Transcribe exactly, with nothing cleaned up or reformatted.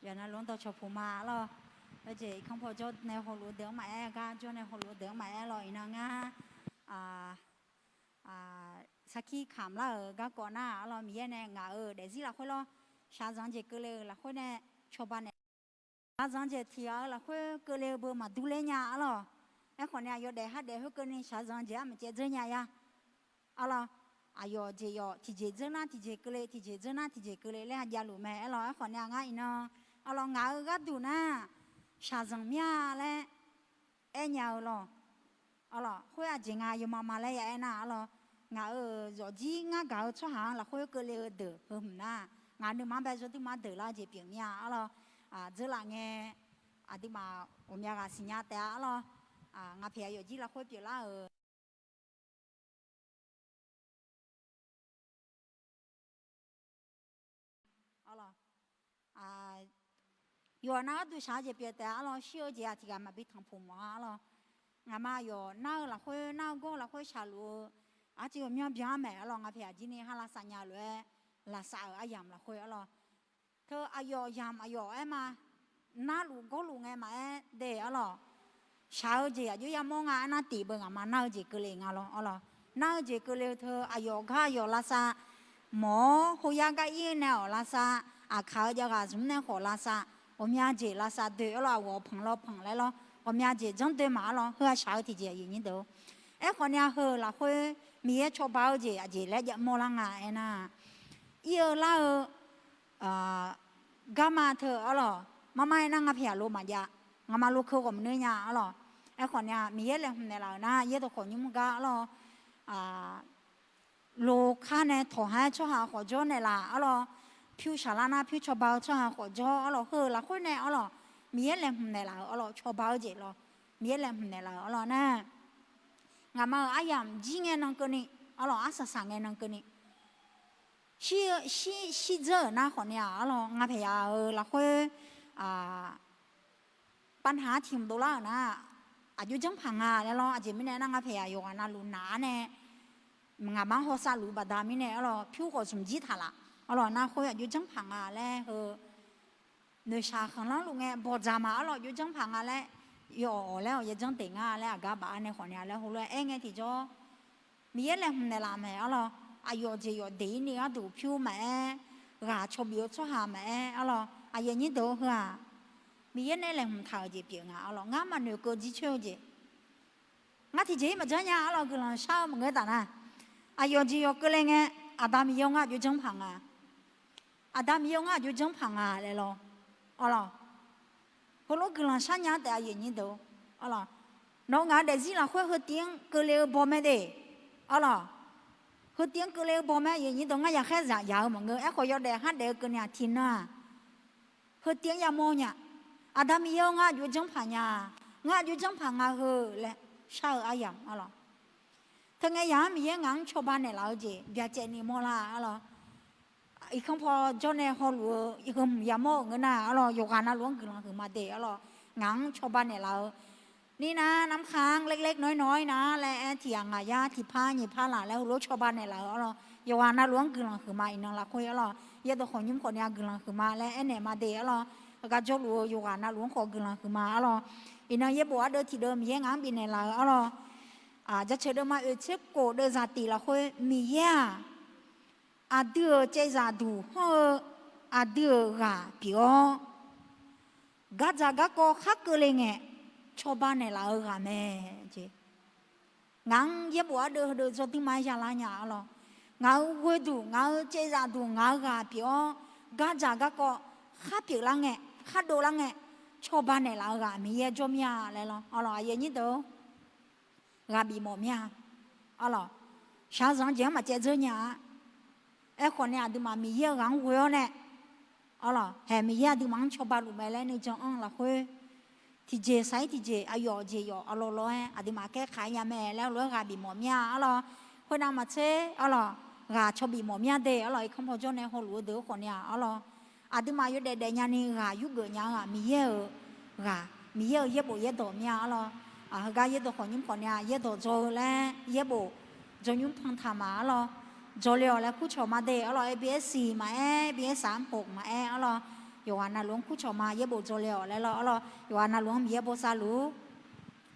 Yawqha navluf-anr dawqcawq puq ma arlawr. Yawjeq irkanr paw jawr nae hawluf-eu deuq-anr maqaer, gar jawr nae hawluf-eu deuq-anr maqaer arlawr. Iqnan ngar sarkir kamq lar-euq garkawv nar arlawr, Miqyaer nae ngaq-euq daefzir lafkhoer lawr, shaqzanq jeq keuvle-euq lafkhoer nae cawba naeq, shaqzanq jeq tiq ghaq-eu lafkhoer keuvle-eu beu maqdur ler nya arlawr. Aerkhawf nae aqyawf daef ha daef khoerkeuvni shaqzanq jeq-anr maqcaev dzeur nya ya arlawr. Aqyawf jeq yawf tiqjeq dzeur nar tiqjeq keuvle, tiqjeq dzeur nar tiqjeq keuvle laer ha javluf mae arlawr. Aerkhawf nae ngar iqnan arlawr, ngaq-euq gharduq nar shaqzanq mir-a laer aernya-eu lawr. Arlawr, khoer aqjeq nga yawma ma laer ya aernar arlawr, ngaq-euq zawqjir ngar gaq-eu tsawrhaq-anr lafkhoer keuvle-eu deuq heu hmq nar, ngaq nuima-anr bae zawduima deuq lar-eu jeq pyeuf mir-a arlawr. Dzeurlaf ngae aqduimaf ghawqmya ghaq siqnya taef-a arlawr. Ngaq pyaeq-a yawqjir lafkhoer pyeuflar-euq arlawr. Yawqha nar gharduq shaq-eu jeq pyeuf taef-a arlawr, shir-eu jeq-aq tiq ghaq maqbi tanqpuq mawf-a arlawr. Ngaqma yawf nar-eu lafkhoer, nar-eu gawr-eu lafkhoer shaqluf-eu arciv ghawqmyanr byan-ar mae arlawr, ngaq pyaeq-a jir ni ha lavsav nya lof-aer lavsav-euq aryamq lafkhoer arlawr. Teu aqyawf yamq aqyawf aer ma, narluf gawrluf ngae maqaer de arlawr. Shaq-eu jeq aqjox yamawr nga aernar tiq beu ngaqma nar-eu jeq keuvle nga lawr arlawr. Nar-eu jeq keuvle-eu teu aqyawf gar aqyawf lavsav mawf-awr, hoyar gar ir-eu nae-awq lavsav, aqkaq-eu javghaq zmq nae khawf lavsav, ghawqmya jeq lavsav doe arlawr, aqghawq panq lawr panq laer lawr, ghawqmya jeq janr doe maq arlawr, heu-aq shaq-eu tiqjeq aqyuif nyir deuq-or. Aerkhawf nae-a heu lafkhoer Miqyaer cawba-eu jeq aqjeq laer javmawr lar nga aernar, ir-eu lar-eu garma teu arlawr, marmar aernar ngaq pyaeq-a lo maqjav, ngaqma lo keuv ghawq maqneur nya arlawr. Aerkhawf nae-a Miqyaer laeqhmq naeqlaf-euq nar yaerdawq khawf nymr gar arlawr, lokar nae tawq ha-aer tsawrhaq khawf jawr naeqlaf arlawr, pyur shaqlar nar pyur cawba-eu tsawrhaq khawf jawr arlawr, heu-eu lafkhoer nae arlawr, Miqyaer laeqhmq naeqlaf-euq arlawr, cawba-eu jeq lawr, Miqyaer laeqhmq naeqlaf-euq arlawr nar, ngaqma-euq aryamq jir ngae nan keuvni arlawr, arsaq saq ngae nan keuvni shir-eu shir shirdzeur-euq nar khawf nae-aq arlawr, ngaq pyaeq-a-euq lafkhoer pavnaq-anr tiq hmq dovlar-euq nar, aqjox janrpaq nga laer lawr. Aqjeq mirnae nar ngaq pyaeq-a yawqghaq navluf naq-ar nae ngaqma-anr hawsav luf-eu baqda mirnae arlawr, pyur khawf zmq jir taq laf arlawr, nar khoer aqjox janrpaq nga laer heu noeqshaq khanqlanr luf ngae bawqdzaq ma arlawr, aqjox janrpaq nga laer, yawawq laer-awq yajanr teq nga laer aqgar baf-ar nae khawf nae-a laer heulof-aer aer ngae tiqjawr Miqyaer laeqhmq naeqlaf mae arlawr, aqyawf jeq yawf deq-ir ni gharduq pyur maqaer, ghaq cawbif-eu tsawrhaq maqaer arlawr, aqyuif aqnyir deuq-or heu-aq, Miqyaer nae laeqhmq taq-euq jeq pyeuf nga arlawr, ngar maqnoeq keuv jircoer-eu jeq. Ngar tiqjeq-ir maqjanr nya arlawr, guiqlanq shar-eu maqngeur taf nar, aqyawf jeq yawf keuvle ngae, Aqda Miqyaer-or ngar aqjox janrpaq nga. Aqda Miqyaer-or ngar aqjox janrpaq nga laer lawr arlawr, heulof guiqlanq shar nya taef aqyuif aqnyir deuq-or arlawr, nawq-eu ngaq-eu daefzir lafkhoer heu tiv-anr keuvle-eu baw mae de arlawr, heu tiv-anr keuvle-eu baw mae aqyuif aqnyir deuq, ngar yaqkhaer zaq yaq-eu maqngeur. Aerkhawf yawdaef khardaef-eu keuvni-aq tiqnan-aq, heu tiv-anr yamawr nya. Aqda Miqyaer-or ngar aqjox janrpaq nya, ngar aqjox janrpaq nga heu laer shar-eu aryamq arlawr. Teungae yaq-anr Miqyaer ngaq-anr cawba naeqlaf-eu jeq byacaevni mawrlar arlawr. Irkanr paw jawr nae hawluf-eu heu hmq yamawr-euq ngeur nar arlawr, yawqghaq navluf-anr guiqlanq huiqma de arlawr, ngaq-anr cawba naeqlaf-eu nirnar, namkhaq-anr เล็กๆ น้อยๆ na laer aer, tiq ghaq ngaq yar tiqpar nyiqpar laf laer heulof cawba naeqlaf-eu arlawr, yawqghaq navluf-anr guiqlanq huiqma iqnan lafkhoer arlawr, yaerdawq khawf nymr khawf ni-a guiqlanq huiqma laer aernaeq ma de arlawr. Heugar jawrluf-eu yawqghaq navluf-anr khawf guiqlanq huiqma arlawr. Iqnan yaerbof ardeuv tiqdeuv Miqyaer ngaq-anr bifnaeq laf-eu arlawr. Jaceuq deuvma oeq tser khof deuvzaq tiq lafkhoer Miqyaer-aq, aqdui-euq caevzaq duq hawr-eu aqdui-euq ghaq pyeuf-awr, gardzaq garkawv khar keuvle ngae cawba naeqlaf-eu ghaq mae jeq. Ngaq-anr yaerbof ardeuv heudeuv dzawrduima-aer yalar nya arlawr. Ngaq-euq ghoeduq, ngaq-euq caevzaq duq, ngaq-euq ghaq pyeuf-awr, gardzaq garkawv khar pyeuflar ngae, khar dovlar ngae, cawba naeqlaf-eu ghaq Miqyaer jawr mir-a laer lawr. Arlawr aqyuif aqnyir deuq-or, ghaq bif mawf mir-a. Arlawr, shaqzanq-eu jeq-anr maqcaev dzeur nya-a. Aerkhawf nae aqduimaf Miqyaer-eu ghaq-anr ghoe-awr nae, arlawr, haeq Miqyaer aqduimaf-anr cawba luf mae laer nuijan anr-eu lafkhoer, tiqjeq saq-ir tiqjeq, aqyawf jeq yawf arlawr lawr-aer aqduimaf kaer kaq-ir nya mae laer lof-aer ghaq bif mawf mir-a. Arlawr, khoernav maqtser arlawr, ghaq cawbif mawf mir-a de. Arlawr, irkanr paw jawr nae hawluf-eu deuq-eu khawf ni-aq arlawr, aqduimaf yawdaef daefnya ni ghaq yurgeuf nya-eu-aq Miqyaer-euq ghaq, Miqyaer-euq yaerbof yaerdawq mir-a. Arlawr, heugar yaerdawq khawf nymr khawf ni-aq yaerdawq dzaw-eu laer yaerbof dzawnymr pantaq ma. Arlawr, dzawle-awq laer kurcawq ma de. Arlawr, ABS maqaer, ABS-aq mpoq maqaer, arlawr, Yawqghaq navluf-anr kurcawq ma, yaerbof dzaw le-awq laer lawr. Arlawr, yawqghaq navluf-anr Miqyaer bosav luf-ur.